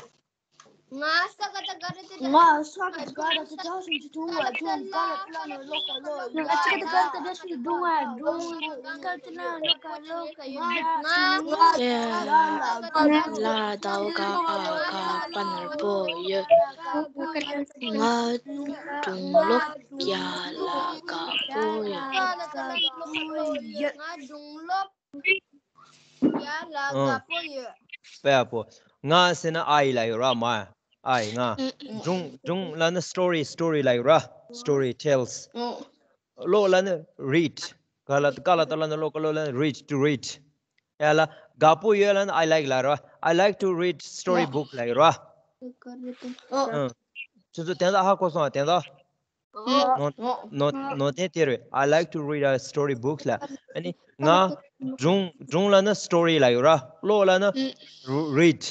ང་ས་ག་ད་ག་ར་ཏི་ང་ས་ག་ད་ག་ར་ཏི་ཅག་སུན་ཅི་ཐུང་བ་ཐུང་ག་ར་ཏི་ལ་ནོ་ལོ་ག་ལོ། ང་ཅི་ག་ད་ག་ར་ཏི་ཅག་སུན་ཐུང་བ་ཐུང་ག་ར་ཏི་ལ་ནོ་ག་ལོ། ང་ལ་ལ་ད་ག་ག་པ་ནོར་པོ་ཡོད། ང་སྒྲུང་ཀློག་ཡ་ལ་དགའ་པོ་ཡོད། ང་སྒྲུང་ཀློག་ཡ་ལ་དགའ་པོ་ཡོད། དཔེ་ཡག་པོ། ང་ཟེར་ན་ཨའི་ལབ་ཡོད་ར། མ། ཨའི། ང་། སྒྲུང་། སྒྲུང་ལབ་ན་སི་ཊོ་རི། སི་ཊོ་རི་ལབ་ཡོད་ར། སི་ཊོ་རི། ཊེལ་སི། ཀློག་ལབ་ན་རིཌ། ག་ལ། ག་ལ་ད་ལ་ན་ལོ་ག་ལོ་ལ་རིཌ། ཊུ་རིཌ། ཡ་ལ་དགའ་པོ་ཡོད་ལབ་ན་ཨའི་ལའིཀ་ལབ་ར། ཨའི་ལའིཀ་ཊུ་རིཌ་སི་ཊོ་རི་བུག་ལབ་ཡོད་ར། ཁྱོད་ཚོ་དེ་འདྲ་ཧ་གོ་སོང་ཨ། དེ་འདྲ། ནོ། ནོ། ནོ་དེ་དེ་རེད། I like to read a story book ལ། ཨ་ནི་ང་སྒྲུང་། སྒྲུང་ལབ་ན་སི་ཊོ་རི་ལབ་ཡོད་ར། ཀློག་ལབ་ན་རིཌ།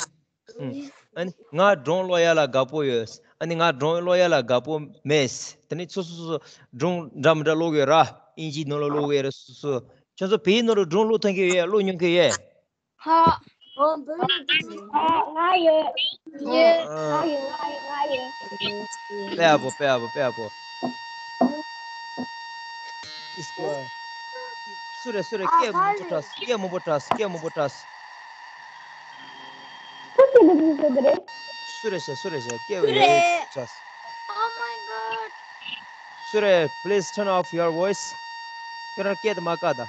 ཨ་ནི་ང་སྒྲུང་ཀློག་ཡ་ལ་དགའ་པོ་ཡོད། ཨ་ནི་ང་སྒྲུང་ཀློག་ཡ་ལ་དགའ་པོ་མེད། དེ་ནི་སོ་སོ་སོ་སོ་སྒྲུང་འདྲ་མི་འདྲ་ཀློག་ཡོད་ར། ཨིན་ཇིའི་ནང་ལ་ཀློག་ཡོད་ར། སོ་སོ་སོ། ཁྱོད་ཚོ་བོད་ཡིག་ནང་ལ་སྒྲུང་ཀློག་ཐུབ་མཁན་ཡོད། ཀློག་མྱོང་མཁན་ཡོད། ཧ། ཨོ། བོད་ནས་བྲིས། ཨ། ང་ཡོད། ཡོད། ཨ། ང་ཡོད། ང་ཡོད། ང་ཡོད། དཔེ་ཡག་པོ། དཔེ་ཡག་པོ། དཔེ་ཡག་པོ། ཨིས་པ། སུ་རེད། སུ་རེད། སྐད་མང་པོ་དྲགས། སྐད་མང་པོ་དྲགས། སྐད་མང་པོ་དྲགས། སུ་སྐད་མང་པོ་དྲགས་རེད། སུ་རེད་ཤག་སུ་རེད་ཤག་སྐད་མང་པོ་དྲགས། Oh my god. སུ་རེད། Please turn off your voice. ཁྱོད་རང་སྐད་དེ་མ་བཀག་ད།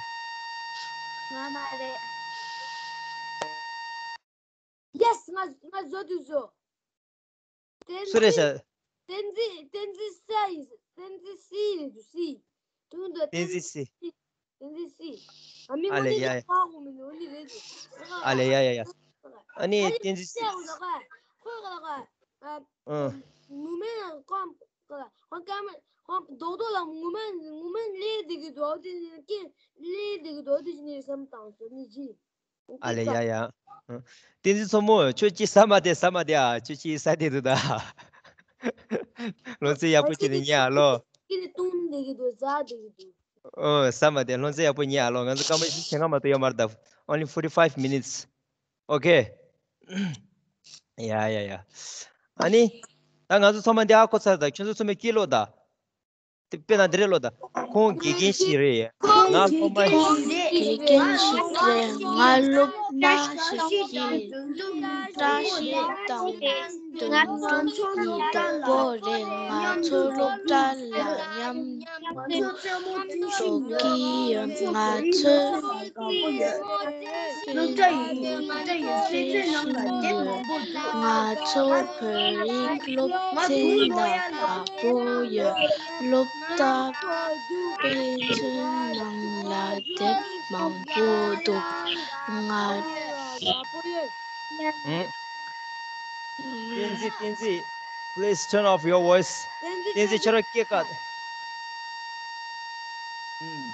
ང་མ་རེད། Yes. ང་ང་བཟོ་དུས་བཟོ། བསྟན་འཛིན། སུ་རེད་ཟེར། བསྟན་འཛིན། བསྟན་འཛིན་སི་ཡིན། བསྟན་འཛིན་སི་རེད་འདུག་སི། དུང་དུ་བསྟན་འཛིན་སི། བསྟན་འཛིན་སི། ཨ་མི། ཨ་ལེ། ཡ་ཡ། ཨ་ལེ། ཡ་ཡ་ཡ། ཨ་ནི་བསྟན་འཛིན་སི། ཁོས་ག་ལ་ག་ཨ། ཨ། མུ་མེན་ཁོང་ཁོང་ཀ་མ་ཁོང་རྡོག་རྡོག་ལ་མུ་མེན་མུ་མེན་ལས་འདི་གི་རྡོག་དེ་ཀེ་ལས་འདི་གི་རྡོག་དེ་ནི་བསམ་བཏང་སོ་ནི་ཅི། ཨ་ལེ། ཡ་ཡ། ཨ། བསྟན་འཛིན་མཚོ་མོ། ཁྱོད་ཅི་ཟ་མ་དེ། ཟ་མ་དེ་ཨ། ཁྱོད་ཅི་ཟ་དེ་འདུག་ད། ལོ་ཚོད་ཡག་པོ་བྱས་ནས་ཉལ་ཨ་ལོ། ཀི་ནི་བཏུང་འདི་གི་འདུག་ཟ་འདི་གི་འདུག་ཨོ། ཟ་མ་དེ། ལོ་ཚོད་ཡག་པོ་ཉལ་ཨ་ལོ། ང་ཚོ་སྐར་མ་བཞི་བྱེད་མཁན་མ་གཏོགས་ཡོད་མ་རེད་ད། Only forty five minutes. Okay. ཡ་ཡ་ཡ། ཨ་ནི། ད་ང་ཚོ་ཚང་མ་འདི་ཧ་གོ་ཚར་ད། ཁྱོད་ཚོ་ཚང་མས་སྐད་ཀློག་ད། དཔེར་ན་འདི་རེད་ལོ། ད་ཁོང་དགེ་རྒན་ཞིག་རེད། ང་སློབ་མ། ཁོང་དགེ་རྒན་ཞིག་རེད། ང་སློབ་མ་ཞིག་ཡིན། བཀྲ་ཤིས་དང་དོན་གྲུབ་གཉིས་གྲོགས་པོ་རེད། ང་ཚོ་སློབ་གྲྭ་ལ་མཉམ་དུ་འགྲོ་གི་ཡོད། ང་ཚོས་ང་ཚོ་བོད་རིགས་སློབ་ཚན་ལ་དགའ་པོ་ཡོད། སློབ་གྲྭ་དཔེ་མཚོན་ནང་ལ་དེབ་མང་པོ་འདུག་ང་། ཨང་། བསྟན་འཛིན། བསྟན་འཛིན། Please turn off your voice. བསྟན་འཛིན། ཁྱོད་རང་སྐད་ཀ། ཨང་།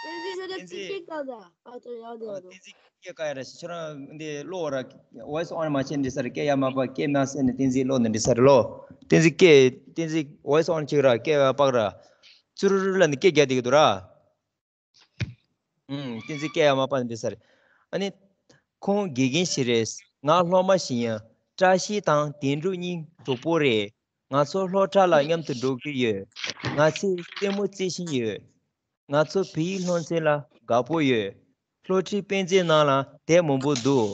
བསྟན་འཛིན། ཁྱོད་རང་བསྟན་འཛིན། སྐད་ཀ་ད། ཨ་ཏོ་ཡ་དེ་ཨ་རོ། བསྟན་འཛིན། སྐད་ཀ་ཡ་ར་ཤི་ཁྱོད་རང་འདི་གློག་ར། Voice on མ་བྱས་འདི་སར་སྐད་ཡ་མ་པ་སྐད་མ་སེ་ནི་བསྟན་འཛིན་གློག་ནི་འདི་སར་ལོ། བསྟན་འཛིན་སྐད། བསྟན་འཛིན་voice on བྱེད་ར་སྐད་ཡ་པག་ར། ཙུ་རུ་རུ་ལ་ནི་སྐད་རྒྱག་བསྡད་ཀྱི་འདུག་ར། ཨུམ། བསྟན་འཛིན་སྐད་ཡ་མ་པ་ནི་འདི་སར། ཨ་ནི། ཁོང་དགེ་རྒན་ཞིག་རེད། ང་སློབ་མ་ཞིག་ཡིན། བཀྲ་ཤིས་དང་དོན་གྲུབ་གཉིས་གྲོགས་པོ་རེད། ང་ཚོ་སློབ་གྲྭ་ལ་མཉམ་དུ་འགྲོ་གི་ཡོད། ང་ཚོས་རྩེད་མོ་རྩེ་བཞིན་ཡོད། ང་ཚོ་བོད་ཡིག་སློབ་ཚན་ལ་དགའ་པོ་ཡོད། སློབ་ཁྲིད་དཔེ་མཛོད་ནང་ལ་དེབ་མང་པོ་འདུག་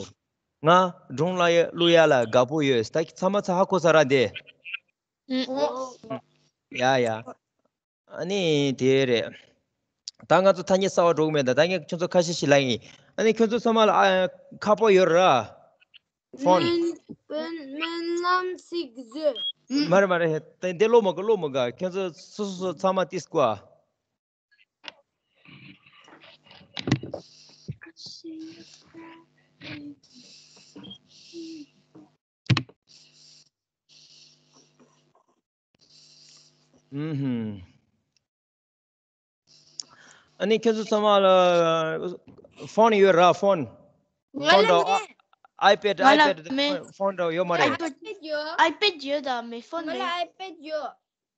ང་སྒྲུང་ལ་ཡ་བླུག་ཡ་ལ་དགའ་པོ་ཡོད། ད་ཚང་མ་ཚ་ཧ་གོ་ས་ར་འདི། ཨུ། ཡ་ཡ། ཨ་ནི་དེ་རེད། ད་ང་ཚོ་ཐ་སྙད་གསར་བ་འགྲོ་གི་མེད། ད་ད་ངས་ཁྱོད་ཚོ་ཁ་ཤས་ཤིག་ལབ་ཡིན། ཨ་ནི་ཁྱོད་ཚོ་ཚང་མ་ལ་ཨ་ཁ་པར་ཡོད་ར། ཕོན། མེན་མེན་མེན་ལམ་སིག་ཟེར། མ་རེད་མ་རེད། དེ་འདི་ཀློག་མ་དགོས། ཀློག་མ་དགོས། ཁྱོད་ཚོ་སོ་སོ་སོ་ཚང་མ་ཏིས་ཀོ་ཨ། ཨུམ་ཧུམ། ཨ་ནི་ཁྱོད་ཚོ་ཚང་མ་ལ་ཕོན་ཡོད་ར། ཕོན། ང་ལ་ཕོན་འདྲ་མེད། ཨའི་པེ་ཌི། ང་ལ་ཨའི་པེ་ཌི་མེད། ཕོན་འདྲ་ཡོད་མ་རེད། ཨའི་པེ་ཌི་ཡོད། ཨའི་པེ་ཌི་ཡོད་ད་མེད་ཕོན་མེད། ང་ལ་ཨའི་པེ་ཌི་ཡོད།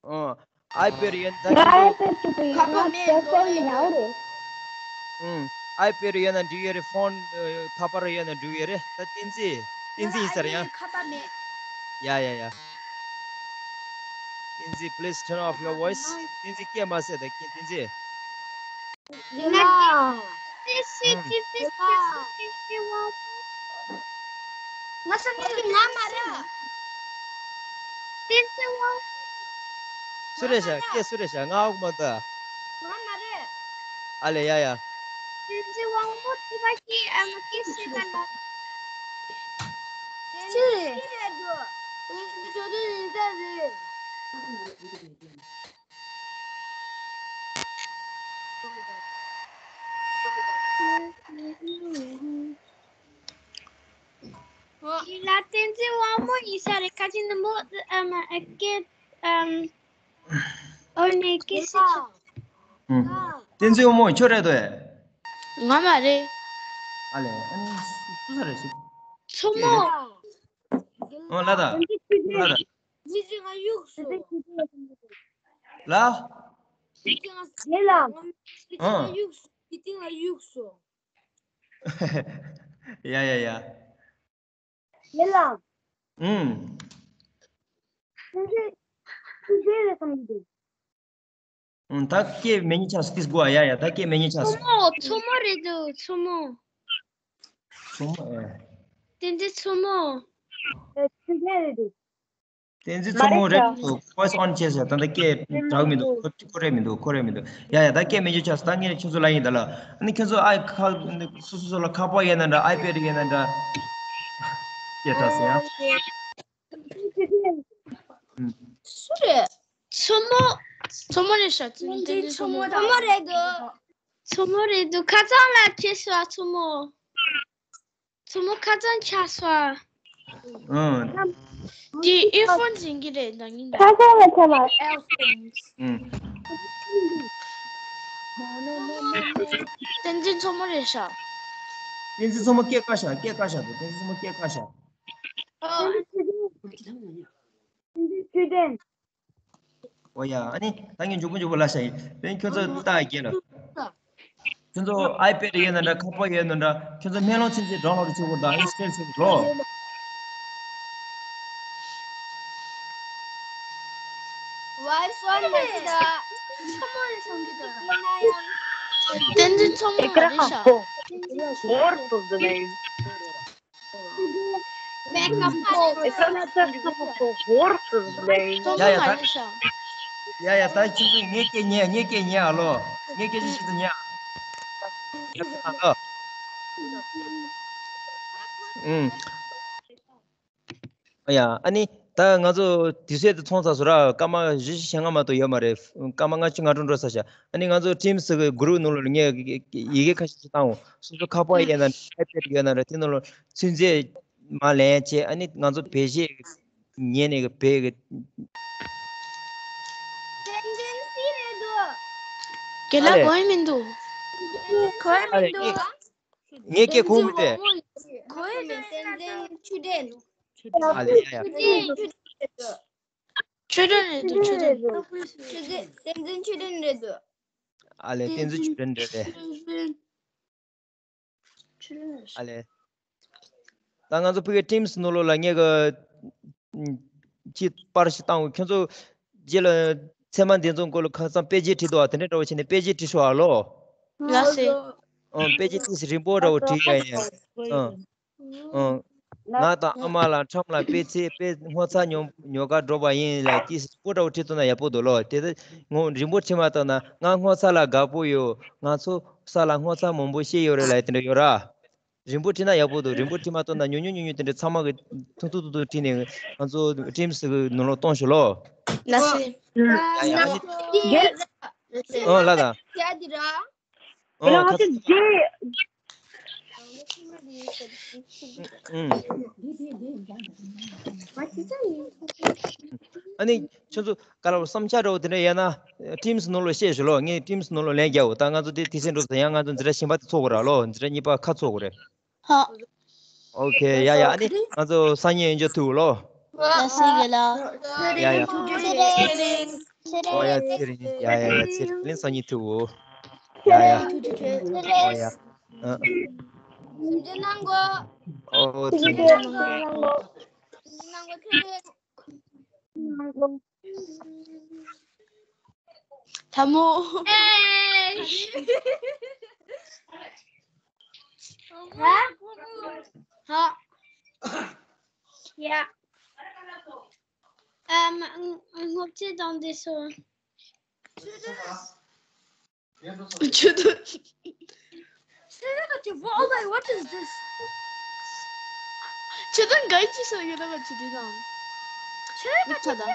ཨ། ཨའི་པེ་ཌི་ཡོད་ན་ད་ཁྱོད་ཚོ། ཁ་པར་མེད་འགྲོ་ཡ་ཡོད་རེད། ཨུམ། ཨའི་པེ་ཌི་ཡོད་ན་འགྲིག་ཡོད་རེད། ཕོན་ཁ་པར་ཡོད་ན་འགྲིག་ཡོད་རེད། ད་བསྟན་འཛིན། བསྟན་འཛིན་ཡིན་ས་རེད་ཡ། ཁ་པར་མེད། ཡ་ཡ་ཡ། བསྟན་འཛིན། Please turn off your voice. བསྟན་འཛིན་སྐད་མ་སེ་ད་བསྟན་འཛིན། ང་ས་ནི་ང་མ་རེད། སུ་རེད་ཤག་སྐད་སུ་རེད་ཤག་ང་ཨོག་མ་ད། ང་མ་རེད། ཨ་ལེ་ཡ་ཡ། བསྟན་འཛིན་དབང་པོ་ཐི་བ་ཀི་ཨ་མ་ཀི་སི་ད་ལ། སུ་རེད། སུ་རེད་འགྲོ། བསྟན་འཛིན་ཆོས་སྒྲོན་ཡིན་ས་རེད། ཡིན་ལ་བསྟན་འཛིན་དབང་མོ་ཡིན་ས་རེད། ཁ་ཅིག་ནི་མོ་ཨ་མ་ཨ་སྐད་ཨམ། ཨོ་ནེ་སྐད་སྲིད། ཨུམ། བསྟན་འཛིན་དབང་མོ་ཁྱོད་རེད་དོ། ང་མ་རེད། ཨ་ལེ། ཨ་ནི་སུ་ས་རེད་ཤི། མཚོ་མོ། ཨོ་ལ་ད། ལ་ད། ཡི་ཅི་ང་གཡུག་སོ། ལ། ཡི་ཅི་ང་ལ། ཡི་ཅི་ང་གཡུག་སོ། ཡི་ཅི་ང་གཡུག་སོ། ཡ་ཡ་ཡ། ཡེ་ལ། ཨུམ། ཁྱོད་ཚོས་ཁྱོད་ཚོས་རེད་བསམ་གྱི་འདུག་ཨུམ། ད་སྐད་མེད་ཉེ་ཆགས་སུ་ཏིས་གོ་ཡ་ཡ། ད་སྐད་མེད་ཉེ་ཆགས་སུ། མཚོ་མོ། མཚོ་མོ་རེད་འདུག་མཚོ་མོ། མཚོ་མོ་ཨེ། བསྟན་འཛིན་མཚོ་མོ། ཨེ། ཁྱོད་ཚོས་རེད་འདུག་བསྟན་འཛིན་མཚོ་མོ་རེད་འདུག voice on བྱས་ཟེར། ད་ལྟ་སྐད་གྲགས་མི་འདུག་ཁོ་ཁོ་རེད་མི་འདུག་ཁོ་རེད་མི་འདུག་ཡ་ཡ། ད་སྐད་མེད་རྒྱུ་ཆགས་སོང་། ད་ངས་ཁྱོད་ཚོ་ལ་ཡིན་ད་ལ། ཨ་ནི་ཁྱོད་ཚོ་ཨའི་ཁ་སོ་སོ་སོ་ལ་ཁ་པར་ཡོད་ན་འདྲ། ཨའི་པེ་ཌི་ཡོད་ན་འདྲ། སྐད་གྲགས་སོང་ཡ། ཨུམ། སུ་རེད། མཚོ་མོ། མཚོ་མོ་རེད་ཤག་བསྟན་འཛིན་མཚོ་མོ། མཚོ་མོ་རེད་འདུག་མཚོ་མོ་རེད་འདུག་ཁ་སང་ལ་ཁྱེར་སོང་མཚོ་མོ། མཚོ་མོ་ཁ་སང་ཆགས་སོང་། ཨང་། འདི་ཨི་ཕོན་འཛིན་གྱི་རེད་ད་ཉིན་ད། ཁ་སང་ལ་ཆགས་པ། ཨང་། བསྟན་འཛིན་མཚོ་མོ་རེད་ཤག་བསྟན་འཛིན་མཚོ་མོ་སྐད་དཀར་ཤག་སྐད་དཀར་ཤག་འདུག་བསྟན་འཛིན་མཚོ་མོ་སྐད་དཀར་ཤག་ཨོ། བསྟན་འཛིན་ཆོས་ལྡན། ཨོ་ཡ། ཨ་ནི་ད་ངས་མགྱོགས་པོ་མགྱོགས་པོ་ལབ་བཞག་ཡིན། དེ་ཁྱོད་ཚོ་ལྟ་རྒྱལ་ལ། ཁྱོད་ཚོ་ཨའི་པེ་ཌི་ཡོད་ན་འདྲ། ཁ་པར་ཡོད་ན་འདྲ། ཁྱོད་ཚོ་སྨོན་ལམ་ཚིག་མཛོད་ཌའོན་ལོཌ་བྱེད་དགོས། ད་ཨིན་སི་ཊོལ་བྱེད་དགོས་ལོ། Voice on མ་བྱེད་ད། བསྟན་འཛིན་མཚོ་མོ་མ་རེད་ཤག Four to the name. Four to the name. མཚོ་མོ་མ་རེད་ཤག་ཡ་ཡ། ད་ཁྱེད་ཚོས་ངའི་སྐད་ཉན། ངའི་སྐད་ཉན་ཨ་ལོ། ངའི་སྐད་ཆ་ཁྱེད་ཚོས་ཉན་ཨ་ལོ། ཨུམ། ཨ་ཡ། ཨ་ནི་ད་ང་ཚོ་དུས་ཚོད་དེ་ཚོང་ཚར་སོང་ར། སྐར་མ་བཞི་བཅུ་ཞེ་ལྔ་མ་གཏོགས་ཡོད་མ་རེད། སྐར་མ་ལྔ་བཅུ་ང་དྲུག་འགྲོ་ཚར་ཤག་ཨ་ནི་ང་ཚོ་Teams་གི་group་ནང་ལོགས་ལ་ངས་ཡི་གེ་ཁ་ཤས་ཤིག་བཏང་འོང་། སོ་སོ་ཁ་པར་ཡོད་ན་རེད། iPad་ཡོད་ན་རེད། དེ་ནང་ལོགས་ཚུན་ཚོད་མར་ལེན་བྱས། ཨ་ནི་ང་ཚོ་བེད་སྤྱོད་ཉན་ནས་གི་བེད་གི། དགེ་ལགས་གོ་ཡི་མི་འདུག་གོ་ཡི་མི་འདུག་ངའི་སྐད་གོ་མི་འདུག་གོ་ཡི་མི་འདུག་ཨ་ལེ། ཡ་ཡ། ཆོས་སྒྲོན་རེད་འདུག་ཆོས་སྒྲོན། ཆོས་སྒྲོན། བསྟན་འཛིན་ཆོས་སྒྲོན་རེད་འདུག་ཨ་ལེ། བསྟན་འཛིན་ཆོས་སྒྲོན་རེད་པས། ཆོས་སྒྲོན་རེད། ཨ་ལེ། ད་ང་ཚོ་ཕ་གིའི་Teams་ནང་ལོགས་ལ་ངས་གི་ཅིག་པར་ཞིག་བཏང་། ཁྱོད་ཚོ་རྗེས་ལ་ཚད་མ་འདི་ཚོ་སྐོར་ལ་ཁ་སང་དཔེ་ཆ་བྲིས་འདུག་པ། དེ་འདྲ་འདྲ་བོ་བྱས་ནས་དཔེ་ཆ་བྲིས་ཤོག་ཨ་ལོ། ལགས་སེ། ཨང་། དཔེ་ཆ་ཏོག་ཙམ་རིང་པོ་འདྲ་བོ་བྲིས་ཡ་ཡིན། ཨང་། ཨང་། ང་དང་ཨ་མ་ལ་ཁྲམ་ལ་དཔེ་ཆ་དཔེ་སྔོ་ཚལ་ཉོ་ཉོ་གར་འགྲོ་བ་ཡིན་ལབ། ཏོག་ཙམ་རིང་པོ་འདྲ་བོ་བྲིས་ཐུབ་ན་ཡག་པོ་འདུག་ལོ། དེ་ད་ངོ་རིང་པོ་བྲིས་མ་བཏང་ན། ང་སྔོ་ཚལ་ལ་དགའ་པོ་ཡོད། ང་ཚོ་ས་ལ་སྔོ་ཚལ་མང་པོ་སྐྱེས་ཡོད་རེད་ལབ་དེ་འདྲ་ཡོད་ར། རིང་པོ་བྲིས་ན་ཡག་པོ་འདུག་རིང་པོ་བྲིས་མ་བཏང་ན་ཉུང་ཉུང་ཉུང་ཉུང་དེ་འདྲ་ཚང་མ་གི་ཐུང་ཐུང་ཐུང་ཐུང་བྲིས་ནས་ང་ཚོ་Teams་གི་ནང་ལོགས་གཏོང་ཤོག་ལོ། ལགས་སེ། ཡ་ཡ། ཨ་ནི། ཨོ་ལ་ད། ཨོ་ཁ། ཨུམ། ཨ་ནི་ཁྱོད་ཚོ་ག་ལ་བསམ་འཆར་འདྲ་བོ་དེ་འདྲ་ཡོད་ན་Teams་ནང་ལོགས་བཤད་ཤོག་ལོ། ངས་Teams་ནང་ལོགས་ལན་རྒྱག་འོ། ད་ང་ཚོ་དེ་དུས་ཚོད་འགྲོ་ཚར། ཡང་ང་ཚོ་འཛིན་གྲྭ་གཞན་པ་དེ་ཚོགས་དགོས་ར་ལོ། འཛིན་གྲྭ་གཉིས་པ་ཁ་ཚོགས་དགོས་རེད། ཧ། ཨོ་ཁེ། ཡ་ཡ། ཨ་ནི་ང་ཚོ་སང་ཉིན་ཡོང་རྒྱུ་ཐུག་ལོ། ལགས་སེ་རྒན་ལགས། ཡ་ཡ། ཨོ་ཡ། ཚེ་རིང་། ཡ་ཡ་ཡ། ཚེ་རིང་། སང་ཉིན་ཐུག་འོ། ཡ་ཡ། ཨོ་ཡ། ཨ། ཨོ་ཚེ་རིང་། ལྷ་མོ། ཧ། ཧ། ཡ། ཨམ། སྔོ་ཚལ་དང་འདི་ཚོ། ཆུ་དུ། Oh my, what is this? ཆུ་དུ་འགའ་ཅི་སོ་ཡོད་ན་ཆུ་དུ་དང་། མིག་ཚ་དང་།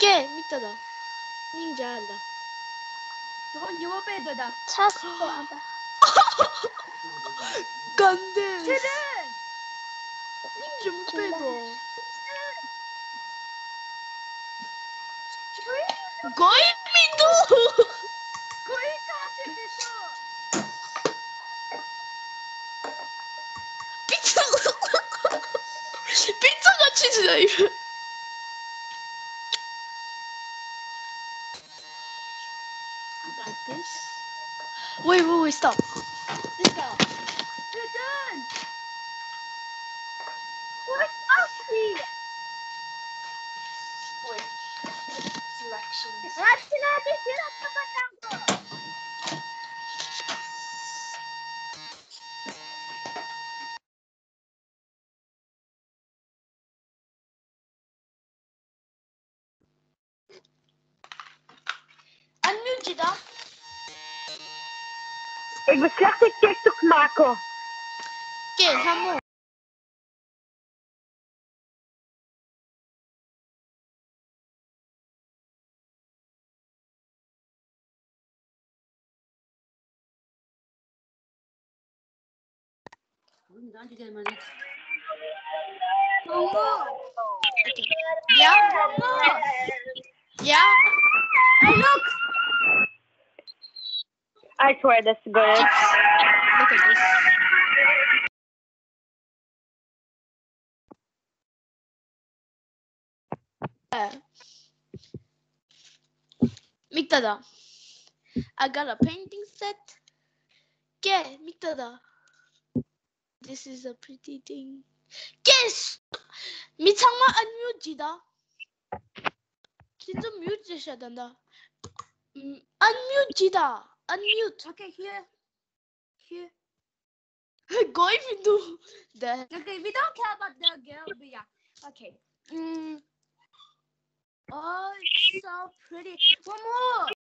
ཀེ་མིག་ཚ་དང་། སྙིང་རྗེ་ལ། ཚ་སོ་ཨ་ད། གན་དེ། སྙིང་རྗེ་མོ་དཔེ་འདུག་དགོས་མི་འདུག་དགོས་ཀ་ཅི་མི་འདུག་པི་ཙ། པི་ཙ་ག་ཅི་ཅི་ལ་ཡོད། Like this. Wait, wait, wait, stop. Sit down. Sit down. What's up here? Wait. Selections. Unmute it up. Ik beslecht ik tik tok maken. Okay, come on. Yeah, yeah. Hey, look. I swear that's good. Look at this. མིག་ལྟ་དང་། I got a painting set. ཀེ་མིག་ལྟ་དང་། This is a pretty thing. Yes. མི་ཚང་མ་unmute་གྱིས་ད། ཁྱེད་ཚོ་mute་བྱས་ཤག་ད་ད། ཨམ། unmute་གྱིས་ད། Unmute. Okay, here. Here. དགོས་མི་འདུག་ད། Okay, we don't care about the girl, but yeah. Okay. Mm. Oh, it's so pretty. One more.